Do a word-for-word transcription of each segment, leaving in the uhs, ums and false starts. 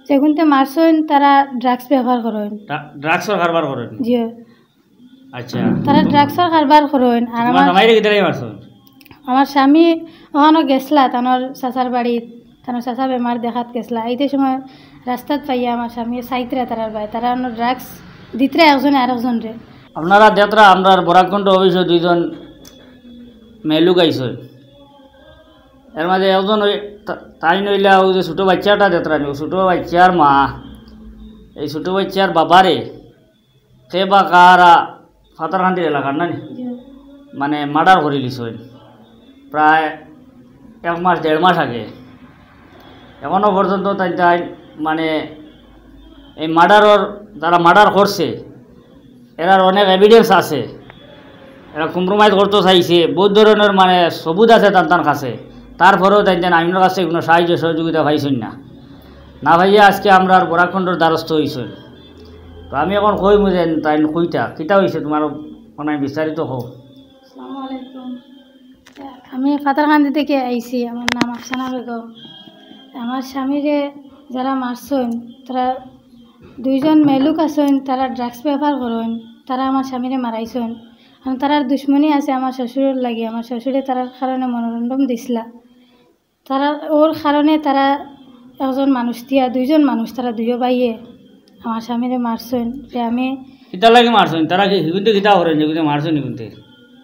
যেগুনতে মারছইন, তারা ড্রাগস ব্যবহার করইন। ড্রা-, ড্রাগসর কারবার করইন? জি। আচ্ছা। তারা ড্রাগসর কারবার করইন। আর তোমার আমার জামাইরে কিতার লাগি মারছইন? আমার স্বামী অখানো গেছলা, তানর চাচার বাড়িত, তানর চাচা বেমার দেখাত গেছলা। আইতে সময় রাস্তাত পাইয়া আমার স্বামী চাইতরা তারার বায়, তারা অনো ড্রাগস দিতরা একজনে আরেকজনরে। আপনারা দেখরা আমরার বরাককণ্ঠ অফিসো দুইজন মেয়েলোক আইছইন। এর মাঝে একজন ওই তা-, তাইন অইলা অউ যে ছোট বাইচ্চাটা দেখরা নি, অউ ছোট বাইচ্চার মা, এই ছোট বাইচ্চার বাবারে কে বা কারা পাথারকান্দির এলাকার না নি? জি। মানে মার্ডার করিলিছইন প্রায় এক মাস, দেড় মাস আগে। এখনো পর্যন্ত তাইন, তাইন মানে এই মার্ডারর, যারা মার্ডার করছে, এরার অনেক এভিডেন্স আছে। এরা কম্প্রোমাইজ করতো চাইছে, বহুত ধরনর মানে সবুত আছে তান তান কাছে। তারপরেও তাইন তাইন আইনর কাছে কুনু সাহায্য সহযোগিতা পাইছইন না। না পাইয়া আজকে আমরার বরাককণ্ঠর দ্বারস্থ অইছইন। তো আমি অখন কইমু যে তাইন কইতা, কিতা অইছে তোমার, মানে বিস্তারিত কও। আসসালামু আলাইকুম। আমি পাথারকান্দি থাকি আইছি, আমার নাম আফসানা বেগম। আমার স্বামীরে যারা মারছইন, তারা দুইজন মেয়েলোক আছইন, তারা ড্রাগস ব্যবহার করইন, তারা আমার স্বামীরে মারাইছইন। কারণ তারার দুশমনি আছে আমার শ্বশুরর লাগি, আমার শ্বশুরে তারার কারণে মেমোরেন্ডাম দিছলা। তারা, অউর কারণে তারা একজন মানুষ দিয়া, দুইজন মানুষ, তারা দুইও ভাইয়ে আমার স্বামীরে মারছইন। যে আমি কিতার লাগি মারছইন? তারা কি হিগুনতে কিতা করইন, যেগুনতে মারছইন হিগুনতে?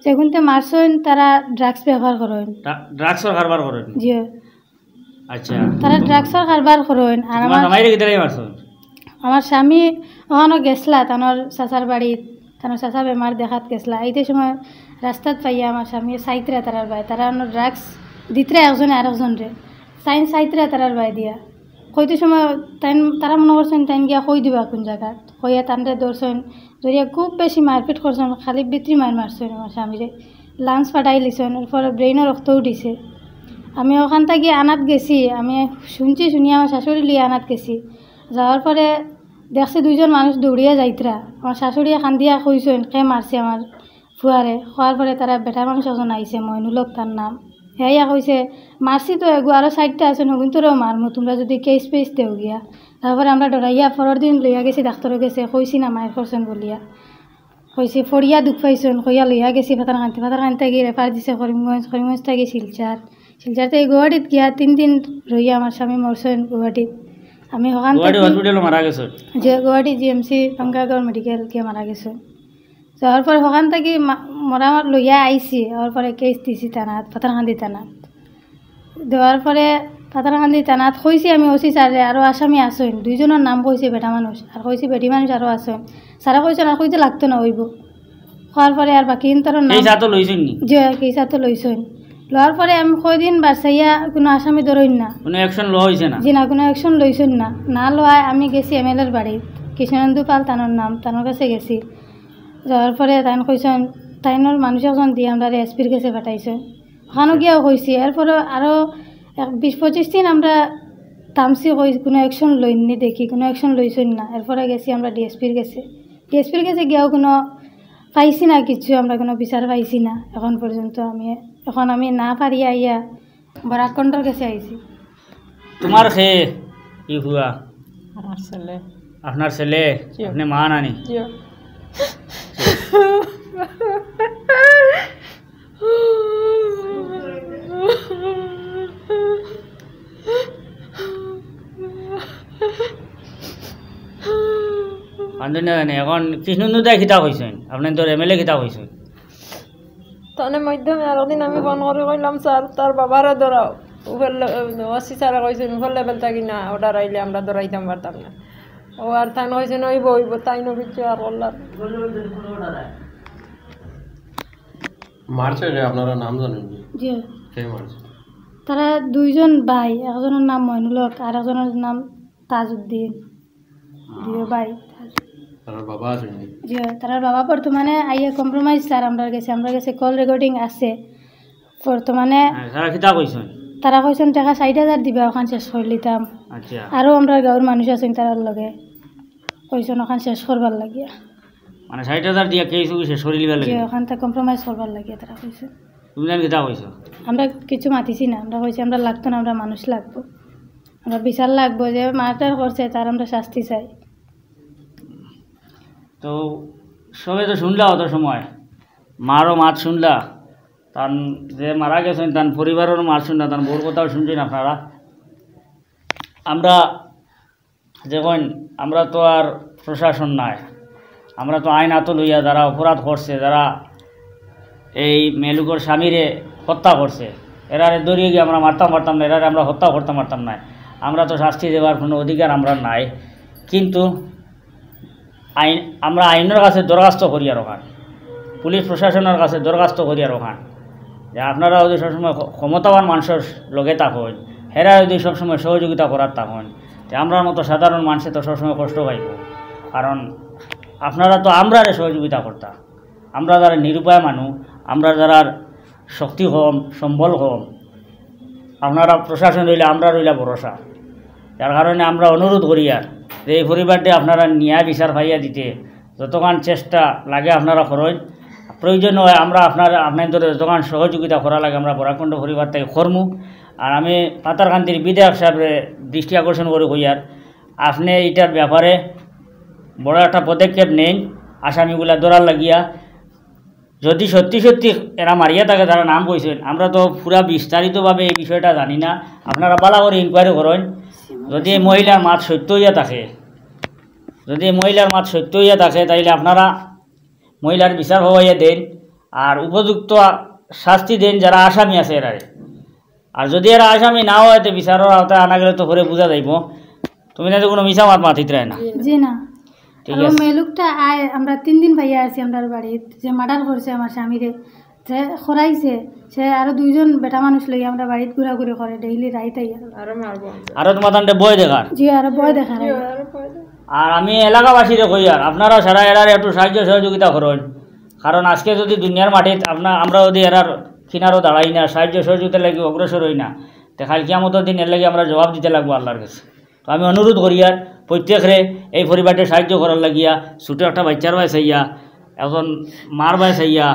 যেগুনতে মারছইন, তারা ড্রাগস ব্যবহার করইন। ড্রা-, ড্রাগসর কারবার করইন? জি। আচ্ছা। তারা ড্রাগসর কারবার করইন। আর তোমার আমার জামাইরে কিতার লাগি মারছইন? আমার স্বামী অখানো গেছলা, তানর চাচার বাড়িত, তানর চাচা বেমার দেখাত গেছলা। আইতে সময় রাস্তাত পাইয়া আমার স্বামী চাইতরা তারার বায়, তারা অনো ড্রাগস দিতরা একজনে আরেকজনরে। তাইন চাইতরা তারার বায় দিয়া। কইতে সময় তাইন, তারা মনো করছইন তাইন গিয়া কই দিবা কুন জাগাত। কইয়া তানরে ধরছইন, ধরিয়া খুব বেশি মারপিট করছইন, খালি ভিতরি মার মারছইন আমার স্বামীরে। লাংস ফাটাইলিছইন, এরপরে ব্রেইনো রক্ত উঠিছে। আমি অখান থাকি আনাত গেছি, আমি শুনছি, শুনিয়া আমার শাশুড়ি লইয়া আনাত গেছি। যাওয়ার পরে দেখছি দুইজন মানুষ দৌড়িয়া যাইতরা। আমার শাশুড়িয়ে কান্দিয়া কইছইন, "কে মারছে আমার ফুয়ারে?" কওয়ার পরে তারা বেটা মানুষ একজন আইছে, মইনুল হক তার নাম। হে আইয়া কইছে, "মারছি তো এগু, আরো চাইরটা আছইন, হগুনতরেও মারমু, তোমরা যদি কেস পেস দেও গিয়া।" তারপরে আমরা ডরাইয়া পরের দিন লইয়া গেছি ডাক্তরর গেছে, কইছি না মাইর করছইন বলিয়া। কইছি, "ফড়িয়া দুখ পাইছইন," কইয়া লইয়া গেছি পাথারকান্দি, পাথারকান্দি থাকি রেফার দিছে করিমগঞ্জ, করিমগঞ্জ থাকি শিলচর, শিলচর থাকি গুয়াহাটিত গিয়া তিন দিন রইয়া আমার স্বামী মরছইন গুয়াহাটিত। আমি হখান গুয়াহাটি থাকি হসপিটালো মারা গেছইন? যে গুয়াহাটি জিএমসি পাঙ্গাগড় মেডিকেল গিয়া মারা গেছইন। যাওয়ার পরে হখান থাকি মা-, মরা লইয়া আইছি, আওয়ার পরে কেস দিছি থানাত, পাথারকান্দি থানাত। দেওয়ার পরে পাথারকান্দি থানাত কইছি আমি ওসি স্যাররে, আরো আসামি আছইন, দুইজনর নাম কইছি বেটা মানুষ, আর কইছি বেটি মানুষ আরো আছইন। স্যারে কইছইন আর কইতে লাগতো না, অইবো। কওয়ার পরে আর বাকি ইন্তরর নাম কেস আতো লইছইন নি? জি, কেস আতো লইছইন। লওয়ার পরে আমি কয়দিন বারছাইয়া কুনু আসামি ধরইন না। কুনু অ্যাকশন লওয়া অইছে না? জি না, কুনু অ্যাকশন লইছইন না। না লওয়ায় আমি গেছি এমএলএর বাড়িত, কৃষ্ণেন্দু পাল তানর নাম, তানর কাছে গেছি। যাওয়ার পরে তাইন কইছইন, তাইনর মানুষ একজন দিয়া আমরারে এসপির গেছে পাঠাইছইন। ওখানো গিয়াও কইছি, এরপরে আরো এক বিশ পঁচিশ দিন আমরা থামছি, কই কুনু অ্যাকশন লইননি দেখি, কুনু অ্যাকশন লইছইন না। এরপরে গেছি আমরা ডিএসপির গেছে, ডিএসপির গেছে গিয়াও কুনু পাইছি না কিচ্ছু, আমরা কুনু বিচার পাইছি না এখন পর্যন্ত। আমি, এখন আমি না পারি আইয়া বরাককণ্ঠর গেছে আইছি। তোমার কে ই ফুয়া? আমার ছেলে। আপনার ছেলে? জি। আপনে মা নানি? জি। কান্দইন না কেনে? এখন কৃষ্ণেন্দু দায় কিতা কইছইন? আপনাইনতর এমএলএ কিতা কইছইন? তানে মাধ্যমে আরো দিন আমি ফোন করি কইলাম, "স্যার, তার বাবারে ধরাও।" উপর লে-, ওসি স্যারে কইছইন, "উপর লেভেল থাকি না, অর্ডার আইলে আমরা ধরাইতাম পারতাম না।" ও আর তান কইছইন, "অইবো, অইবো, তাইন অউ কিচ্ছু আর করলা না।" মারছে রে, আপনারা নাম জানেন নি? জি। কে মারছে? তারা দুইজন ভাই, একজনর নাম মইনুল হক, আর একজনর নাম তাজউদ্দিন। দুইও ভাই। তারার বাবা আছইন নি? জি, তারার বাবা বর্তমানে আইয়া কম্প্রোমাইজ স্যার আমরার গেছে, আমরার গেছে কল রেকর্ডিং আছে। বর্তমানে হ্যাঁ, তারা কিতা কইছইন? তারা কইছইন, "টেকা ষাইট হাজার দিবা, ওখান শেষ করিলিতাম।" আচ্ছা। আরো আমরার গাঁওর মানুষ আছইন তারার লগে, কইছইন ওখান শেষ করবার লাগিয়া। মানে ষাইট হাজার দিয়া কেস শেষ করিলিবার জি, লাগিয়া? ওখানটা কম্প্রোমাইজ করবার লাগিয়া তারা কইছইন। তুমি জানি কিতা কইছো? আমরা কিছু মাতিছি না, আমরা কইছি আমরা লাগতো না, আমরা মানুষ লাগবো। আমরা বিচার লাগবো, যে মার্ডার করছে তার আমরা শাস্তি চাই। তো সবে তো শুনলা অত সময়, মারও মাত শুনলা, তান যে মারা গেছেন তান পরিবারের মাত শুনলা, তান বউর কথাও শুনছেন আপনারা। আমরা যখন, আমরা তো আর প্রশাসন নাই, আমরা তো আইন আতো লইয়া যারা অপরাধ করছে, যারা এই মেলুকর স্বামীরে হত্যা করছে, এরারে ধরিয়ে গিয়ে আমরা মারতাম পারতাম না, এরারে আমরা হত্যা করতাম পারতাম না। আমরা তো শাস্তি দেওয়ার কোনো অধিকার আমরা নাই, কিন্তু আইন, আমরা আইনের কাছে দরখাস্ত করিয়ার ওখান, পুলিশ প্রশাসনের কাছে দরখাস্ত করিয়ার ওখান যে আপনারা যদি সবসময় ক্ষ-, ক্ষমতাবান মানুষের লগে থাকইন, হেরা যদি সবসময় সহযোগিতা করার থাকইন, তে আমরার মতো সাধারণ মানুষে তো সবসময় কষ্ট পাইব। কারণ আপনারা তো আমরারে সহযোগিতা করতা, আমরা যারা নিরুপায় মানুষ, আমরা যারা শক্তি কম, সম্বল কম, আপনারা প্রশাসন রইলে আমরা রইলা ভরসা। যার কারণে আমরা অনুরোধ করিয়ার যে এই পরিবারটি আপনারা ন্যায় বিচার পাইয়া দিতে যতখান চেষ্টা লাগে আপনারা করইন। প্রয়োজন হয় আমরা আপনার, আপনাদের যতখান সহযোগিতা করা লাগে আমরা বরাকণ্ঠ পরিবার থেকে করমু। আর আমি পাথারকান্দির বিধায়ক সাহেবরে দৃষ্টি আকর্ষণ করে কইয়ার, আপনি এইটার ব্যাপারে বড় একটা পদক্ষেপ নেন, আসামিগুলা ধরার লাগিয়া। যদি সত্যি সত্যি এরা মারিয়া থাকে, তারা নাম কইছেন, আমরা তো পুরা বিস্তারিতভাবে এই বিষয়টা জানি না। আপনারা ভালা করে ইনকোয়ারি করইন। যদি এই মহিলার মাত সত্য হইয়া থাকে, যদি এই মহিলার মাত সত্য হইয়া থাকে, তাইলে আপনারা মহিলার বিচার হওয়াইয়া দেন, আর উপযুক্ত শাস্তি দেন যারা আসামি আছে এরারে। আর যদি এরা আসামি না হয়, তো বিচারের আওতায় আনা গেলে তো পরে বুঝা যাইব। তুমি না তো কোনো মিছা মাত মাতিত রায় না। জি না। ঠিক আর আছে। মেলুকটা আয়, আমরা তিন দিন পাইয়া আছি আমরার বাড়িত, যে মার্ডার করছে আমার স্বামীরে, যে খরাইছে, সে আরো দুইজন বেটা মানুষ লই আমরা বাড়িত ঘুরাঘুরি করে ডেইলি রাইত আইয়া। আরো মারবো আমরা। আরো তোমার তান্ডে ভয় দেখার। জি, আরো ভয় দেখার। আর আমি এলাকাবাসীরে কই, আর আপনারা সারা এরারে একটু সাহায্য সহযোগিতা করইন, কারণ আজকে যদি দুনিয়ার মাটিত আপনার, আমরা যদি এরার কিনারো দাঁড়াই না, সাহায্য সহযোগিতার লাগি অগ্রসর হই না, তে কাল কিয়ামতর দিন এর লাগি আমরা জবাব দিতে লাগবো আল্লাহর কাছে। তো আমি অনুরোধ করি আর প্রত্যেকরে এই পরিবারটা সাহায্য করার লাগিয়া, ছোটো একটা বাচ্চার বয়স হইয়া, এখন মার বয়স হইয়া,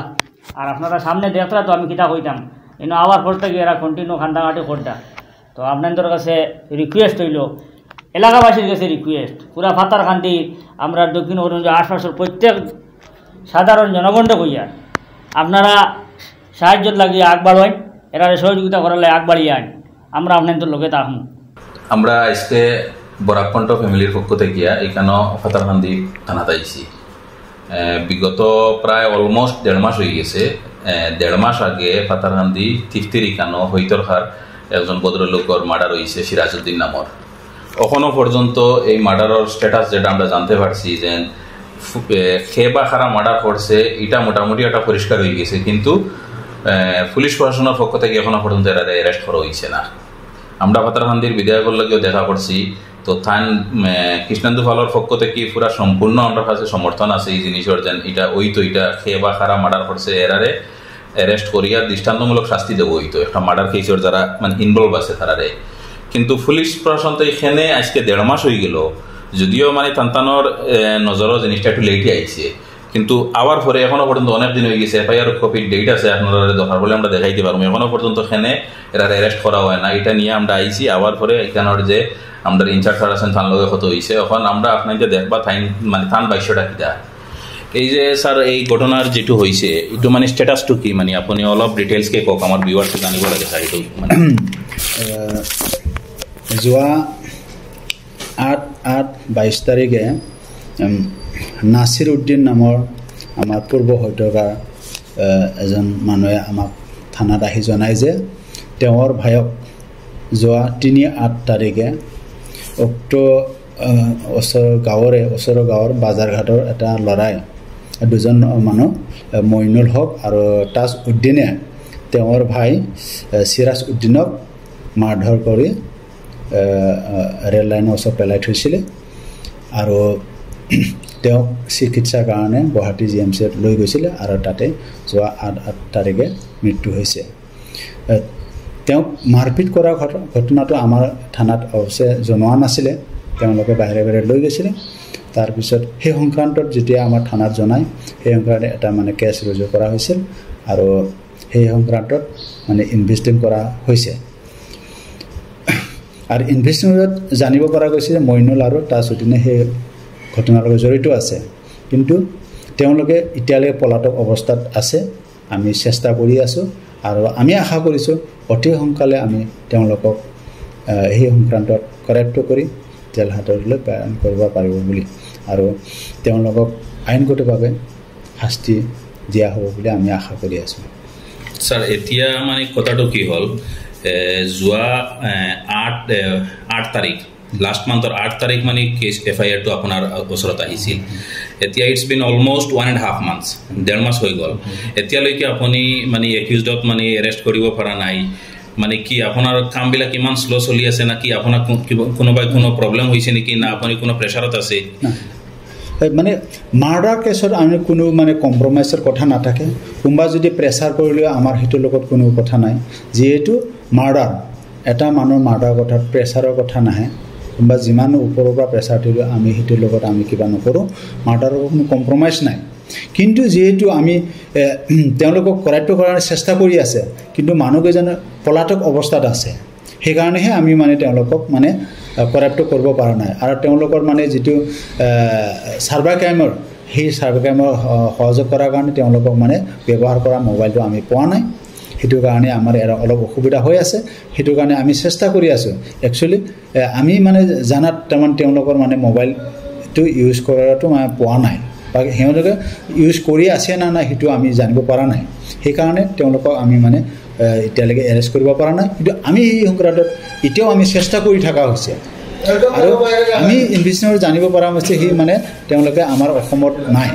আর আপনারা সামনে দেখরা তো আমি কিতা কইতাম, এনে আবার পর থেকে এরা কন্টিনিউ কান্দাকাটি করতা। তো আপনাদের কাছে রিকোয়েস্ট হইল, এলাকাবাসীর কাছে রিকোয়েস্ট, পুরা পাথারকান্দি, আমরা দক্ষিণ করিমগঞ্জ আশপাশের প্রত্যেক সাধারণ জনগণকে কইয়া, আপনারা সাহায্যর লাগি আগবাড়ইন, এরারে সহযোগিতা করার লাগি আগবাড়িয়া আইন, আমরা আপনাদের লগে থাকমু। আমরা আজকে বরাককণ্ঠ ফ্যামিলির পক্ষ থেকে এখানে পাথারকান্দি থানাত আইছি। এ, বিগত প্রায় অলমোস্ট দেড় মাস হয়ে গেছে। এ, দেড় মাস আগে পাথারকান্দি তিপ্তির ইকানো হইতরখার একজন ভদ্রলোকর মার্ডার হয়েছে সিরাজউদ্দিন নামর। এখনো পর্যন্ত এই মার্ডারর স্ট্যাটাস যেটা আমরা জানতে পারছি যে ফু-, এ, খে বা খারা মার্ডার করছে, এটা মোটামুটি একটা পরিষ্কার হয়ে গেছে, কিন্তু, এ, পুলিশ প্রশাসনের পক্ষ থেকে এখনো পর্যন্ত এরারে অ্যারেস্ট করা হয়েছে না। আমরা পাথারকান্দির বিধায়কর লগেও দেখা করছি, তো তান, এ, কৃষ্ণেন্দু পালর পক্ষ থেকে পুরা সম্পূর্ণ আমরা কাছে সমর্থন আছে এই জিনিসর, যেন এটা ওই তো এটা খে বা খারা মার্ডার করছে, এরারে অ্যারেস্ট করিয়া দৃষ্টান্তমূলক শাস্তি দেবো হইতো একটা মার্ডার কেসর যারা মানে ইনভলভ আছে তারারে। কিন্তু পুলিশ প্রশাসন তো এখানে আজকে দেড় মাস হয়ে গেল, যদিও মানে তান্তানোর, এ, নজরও জিনিসটা একটু লেটে আইছে, কিন্তু আবার পরে এখনো পর্যন্ত অনেক দিন হয়ে গেছে। এফআইআর কপির ডেট আছে, আপনারা দরকার বলে আমরা দেখাইতে পারবো। এখনো পর্যন্ত এখানে এরা অ্যারেস্ট করা হয় না, এটা নিয়ে আমরা আইছি। আবার পরে এখানোর যে আমরা ইনচার্জ স্যার আছেন, তার লগে কত হয়েছে, এখন আমরা আপনাকে দেখবা তাই মানে তান বাক্যটা কিতা। এই যে স্যার, এই ঘটনার যেটু হয়েছে, একটু মানে স্ট্যাটাসটু কি, মানে আপনি অলপ ডিটেলস কে কক, আমার ভিউয়ার্স জানিব লাগে স্যার, একটু মানে। আহ, যোৱা আঠ আঠ বাইছ তাৰিখে, উম, নাছিৰ উদ্দিন নামৰ আমাৰ পূৰ্ব হয়তকা, আহ, এজন মানুহে আমাক থানাত আহি জনায় যে তেওঁৰ ভায়ক যোৱা তিনি আঠ তাৰিখে উক্ত, আহ, ওচৰৰ গাঁৱৰে, ওচৰৰ গাঁৱৰ বাজাৰঘাটৰ এটা ল'ৰাই, দুজন মানুহ, আহ, মইনুল হক আৰু তাজ উদ্দিনে তেওঁৰ ভাই, আহ, চিৰাজ উদ্দিনক মাৰধৰ কৰি, আহ, আহ, ৰেল লাইনৰ ওচৰত পেলাই থৈছিলে আৰু তেওঁক চিকিৎসাৰ কাৰণে গুৱাহাটী জি এম চিত লৈ গৈছিলে আৰু তাতে যোৱা আঠ, আঠ তাৰিখে মৃত্যু হৈছে। আহ, তেওঁক মাৰপিট কৰা ঘট-, ঘটনাটো আমাৰ থানাত অৱশ্যে জনোৱা নাছিলে, তেওঁলোকে বাহিৰে বাহিৰে লৈ গৈছিলে। তাৰপিছত সেই সংক্ৰান্তত যেতিয়া আমাৰ থানাত জনায়, সেই সংক্ৰান্তত এটা মানে কেছ ৰুজু কৰা হৈছিল আৰু সেই সংক্ৰান্তত মানে ইনভেষ্টিগেশ্যন কৰা হৈছে। আৰু ইনভেষ্টিগেশ্যনত জানিব পৰা গৈছে যে মইনুল আৰু তাজউদ্দিনে সেই ঘটনাৰ লগত জড়িত আছে, কিন্তু তেওঁলোকে এতিয়ালৈকে পলাতক অৱস্থাত আছে। আমি চেষ্টা কৰি আছোঁ আৰু আমি আশা কৰিছোঁ অতি সোনকালে আমি তেওঁলোকক, আহ, সেই সংক্ৰান্তত কৰেপ্ট কৰি জেল হাজতলৈ প্ৰেৰণ কৰিব পাৰিব বুলি আৰু তেওঁলোকক আইনগতভাৱে শাস্তি দিয়া হ'ব বুলি আমি আশা কৰি আছোঁ। ছাৰ, এতিয়া মানে কথাটো কি হ'ল, এ, যোৱা, এ, আঠ এ, আঠ তাৰিখ, লাষ্ট মান্থৰ আঠ তাৰিখ মানে কেছ, এফ আই আৰটো আপোনাৰ ওচৰত আহিছিল। এতিয়া it's been almost one and half months, ডেৰ মাহ হৈ গ'ল। এতিয়ালৈকে আপুনি মানে একিউজডক মানে এৰেষ্ট কৰিব পৰা নাই। মানে কি আপোনাৰ কামবিলাক ইমান শ্ল' চলি আছে নেকি? আপোনাৰ কো- কিবা- কোনোবাই কোনো প্ৰব্লেম হৈছে নেকি, না আপুনি কোনো প্ৰেছাৰত আছে? না। এই মানে মাৰ্ডাৰ কেছত আমি কোনো মানে কম্প্ৰমাইজৰ কথা নাথাকে। কোনোবা যদি প্ৰেছাৰ কৰিলেও আমাৰ সেইটোৰ লগত কোনো কথা নাই, যিহেতু মাৰ্ডাৰ, এটা মানুহৰ মাৰ্ডাৰ কথাত প্ৰেছাৰৰ কথা নাহে। কোনোবা যিমান ওপৰৰ পৰা প্ৰেছাৰ দিলেও আমি সেইটোৰ লগত আমি কিবা নকৰোঁ। মাৰ্ডাৰৰ কোনো কম্প্ৰমাইজ নাই। কিন্তু যিহেতু আমি, এ, তেওঁলোকক কৰেপ্ট কৰাৰ চেষ্টা কৰি আছে, কিন্তু মানুহকেইজন পলাতক অৱস্থাত আছে, সেইকাৰণেহে আমি মানে তেওঁলোকক মানে, আহ, কৰেপ্ট কৰিব পৰা নাই। আৰু তেওঁলোকৰ মানে যিটো, আহ, চাইবাৰ ক্ৰাইমৰ, সেই চাইবাৰ ক্ৰাইমৰ স- সহযোগ কৰাৰ কাৰণে তেওঁলোকক মানে ব্যৱহাৰ কৰা মোবাইলটো আমি পোৱা নাই। সেইটো কাৰণে আমাৰ ইয়াৰ অলপ অসুবিধা হৈ আছে। সেইটো কাৰণে আমি চেষ্টা কৰি আছোঁ। একচুৱেলি, এ, আমি মানে জানাত তাৰমানে তেওঁলোকৰ মানে মোবাইলটো ইউজ কৰাটো মানে পোৱা নাই, বা সিহঁতে ইউজ কৰি আছে না নাই সেইটো আমি জানিব পৰা নাই। সেইকাৰণে তেওঁলোকক আমি মানে, এ, এতিয়ালৈকে এৰেষ্ট কৰিব পৰা নাই। কিন্তু আমি এই সংক্ৰান্তত এতিয়াও আমি চেষ্টা কৰি থকা হৈছে। আৰু আমি ইনভেষ্টিগেশ্যনত জানিব পৰা হৈছে সি মানে তেওঁলোকে আমাৰ অসমত নাই,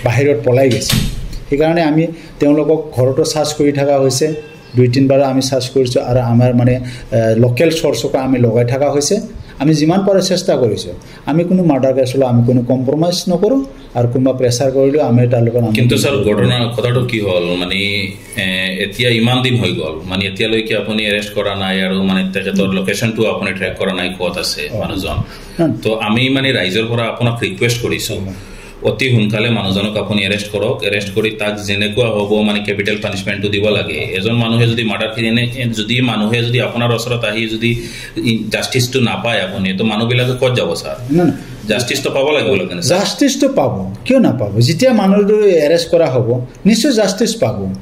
বাহিৰত পলাই গৈছে। সেইকাৰণে আমি তেওঁলোকক ঘৰতো চাৰ্চ কৰি থকা হৈছে, দুই তিনিবাৰ আমি চাৰ্চ কৰিছোঁ আৰু আমাৰ মানে, এ, লোকেল চৰ্চকো আমি লগাই থকা হৈছে। আমি যিমান পাৰোঁ চেষ্টা কৰিছোঁ। আমি কোনো মাৰ্ডাৰ কেছলৈ আমি কোনো কম্প্ৰমাইজ নকৰোঁ আৰু কোনোবা প্ৰেছাৰ কৰিলেও আমি তাৰ লগত আমি কিন্তু ছাৰ, ঘটনা কথাটো কি হ'ল, মানে, এ, এতিয়া ইমান দিন হৈ গ'ল, মানে এতিয়ালৈকে আপুনি এৰেষ্ট কৰা নাই আৰু মানে তেখেতৰ লোকেশ্যনটো আপুনি ট্ৰেক কৰা নাই, ক'ত আছে মানুহজন। হুম। তো আমি মানে ৰাইজৰ পৰা আপোনাক ৰিকুৱেষ্ট কৰিছোঁ, অতি সোনকালে মানুহজনক আপুনি এৰেষ্ট কৰক। এৰেষ্ট কৰি তাক যেনেকুৱা হ'ব মানে কেপিটেল পানিচমেণ্টটো দিব লাগে। এজন মানুহে যদি মাৰ্ডাৰ, এনে যদি মানুহে যদি আপোনাৰ ওচৰত আহি যদি জাষ্টিচটো নাপায় আপুনি, তো মানুহবিলাকে ক'ত যাব ছাৰ? না, না। জাষ্টিচটো পাব লাগিব লাগে ছাৰ। জাষ্টিচটো পাব, কিয় নাপাব? যেতিয়া মানুহটো এৰেষ্ট কৰা হ'ব, নিশ্চয় জাষ্টিচ পাব।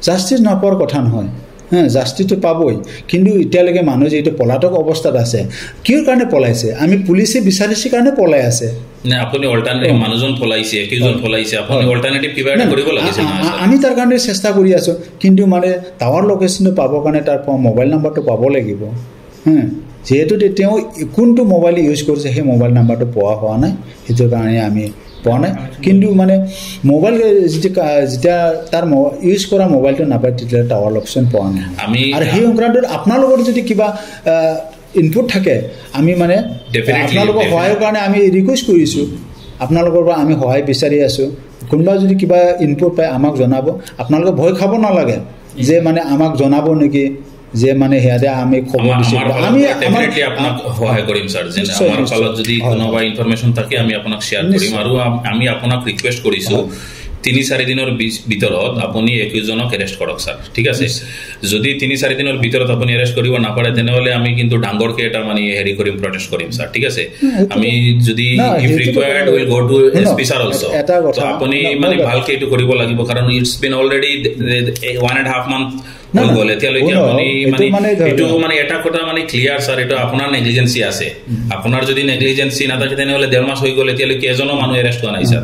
জাষ্টিচ নাপাৰ কথা নহয়, হে, জাষ্টিচটো পাবই। কিন্তু এতিয়ালৈকে মানুহ যিহেতু পলাতক অৱস্থাত আছে, কিয় কাৰণে পলাইছে? আমি পুলিচে বিচাৰিছে কাৰণে পলাই আছে। নে আপুনি অল্টাৰনেটিভ, অ। মানুহজন পলাইছে, একিউজজন হয়। পলাইছে, আপুনি হয়। অল্টাৰনেটিভ কিবা না, এটা না, কৰিব লাগিছে আ- না আ- ছাৰ? আমি তাৰ কাৰণে চেষ্টা কৰি আছোঁ, কিন্তু মানে টাৱাৰ লোকেশ্যনটো পাবৰ কাৰণে তাৰ পৰা মোবাইল নাম্বাৰটো পাব লাগিব। হে, যিহেতু তে- তেওঁ কোনটো মোবাইল ইউজ কৰিছে সেই মোবাইল নাম্বাৰটো পোৱা হোৱা নাই, সেইটো কাৰণে আমি পোৱা নাই। কিন্তু মানে মোবাইল যেতিয়া কা- যেতিয়া তাৰ ম- ইউজ কৰা মোবাইলটো নাপায় তেতিয়া টাৱাৰ লোকেশ্যন পোৱা নাই। আমি আৰু সেই সংক্ৰান্তত আপোনালোকৰ যদি কিবা, আহ, ইনপুট থাকে, আমি মানে Definitely, আপোনালোকৰ definitely. সহায়ৰ কাৰণে আমি ৰিকুৱেষ্ট কৰিছোঁ, আপোনালোকৰ পৰা আমি সহায় বিচাৰি আছোঁ। কোনোবা যদি কিবা ইনপুট পায় আমাক জনাব। আপোনালোকে ভয় খাব নালাগে যে মানে আমাক জনাব নেকি, যে মানে সিহঁতে আমি খবৰ আমাৰ- দিছোঁ। আমাৰ ফালৰ আমি পৰা ডেফিনেটলি আপোনাক সহায় কৰিম ছাৰ। যেনে নিশ্চয়, আমাৰ নিশ্চয়। ফালত যদি হয়, কোনোবা হয়। ইনফৰমেশ্যন থাকে আমি আপোনাক শ্বেয়াৰ কৰিম। নিশ্চয়। আৰু আম- আমি আপোনাক ৰিকুৱেষ্ট কৰিছোঁ, তিনি চাৰি দিনৰ বিচ- ভিতৰত আপুনি একিউজজনক এৰেষ্ট কৰক ছাৰ, ঠিক আছে? যদি তিনি চাৰি দিনৰ ভিতৰত আপুনি এৰেষ্ট কৰিব নাপাৰে, তেনেহ'লে আমি কিন্তু ডাঙৰকে এটা মানে হেৰি কৰিম, প্ৰটেষ্ট কৰিম ছাৰ, ঠিক আছে? সেইটো- আমি যদি না, ইফ সেইটো ৰিকুৱায়াৰ্ড কথা- উইল গ' টু শুনক, এছ পি ছাৰ অলছ'। এটা কথা, আপুনি না, মানে না, ভালকে এইটো কৰিব লাগিব, কাৰণ it's been already one and half month না, হৈ না, গ'ল। এতিয়ালৈকে শুনক, আপুনি এইটো মানে মানে ধৰি এইটো লওক। মানে এটা কথা মানে ক্লিয়াৰ ছাৰ, এইটো আপোনাৰ নেগলিজেঞ্চি আছে। আপোনাৰ যদি নেগলিজেঞ্চি নাথাকে তেনেহ'লে ডেৰ মাহ হৈ গ'ল, এতিয়ালৈকে এজনো মানুহ এৰেষ্ট হোৱা নাই ছাৰ।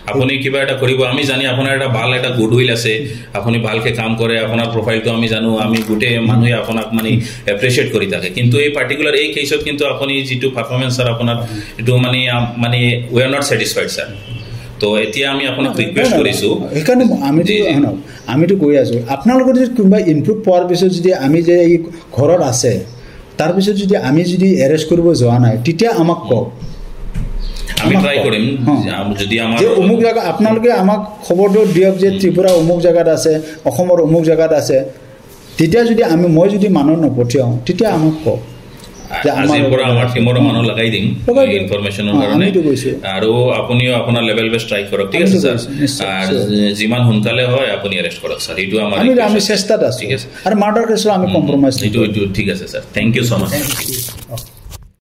আপুনি কিবা এটা কৰিব, আমি জানি আপোনাৰ এটা ভাল এটা গুডউইল আছে, আপুনি ভালকে কাম কৰে, আপোনাৰ প্ৰফাইলটো আমি জানো, আমি গোটেই মানুহে আপোনাক মানে এপ্ৰিচিয়েট কৰি থাকে। কিন্তু এই পাৰ্টিকুলাৰ এই কেছত কিন্তু আপুনি যিটো পাৰফৰ্মেঞ্চ ছাৰ আপোনাৰ, এইটো মানে আম- মানে we are not satisfied sir. তো এতিয়া আমি আপোনাক ৰিকুৱেষ্ট কৰিছোঁ। সেইকাৰণে আমিতো জি, জি। শুনক, আমিতো কৈ আছোঁ, আপোনালোকৰ যদি কোনোবা ইনপুট পোৱাৰ পিছত যদি আমি যে এই ঘৰত আছে, তাৰপিছত যদি আমি যদি এৰেষ্ট কৰিব যোৱা নাই, তেতিয়া আমাক কওক। আমি আমাক ট্ৰাই কওক। কৰিম। হঁ। আম- যদি আমাৰ যে অমুক জেগা, আপোনালোকে আমাক খবৰটো দিয়ক যে ত্ৰিপুৰা অমুক জেগাত আছে, অসমৰ অমুক জেগাত আছে। তেতিয়া যদি আমি, মই যদি মানুহ নপঠিয়াওঁ, তেতিয়া আমাক কওক। যে আজিৰ পৰা আমাৰ টিমৰো মানুহ লগাই দিম, লগাই দিম। ইনফৰমেশ্যনৰ কাৰণে। আমিতো কৈছোঁ। আৰু আপুনিও আপোনাৰ লেভেল বেষ্ট ট্ৰাই কৰক, ঠিক আছে, ছাৰ? কৈছোঁ, নিশ্চয়, আৰু যিমান সোনকালে হয়, আপুনি এৰেষ্ট কৰক, ছাৰ। এইটো আমাৰ আমি চেষ্টাত আছোঁ। ঠিক আছে। আৰু মাৰ্ডাৰ কেছৰ আমি কম্প্ৰমাইজ এইটো, এইটো ঠিক আছে, sir. Thank you so' much.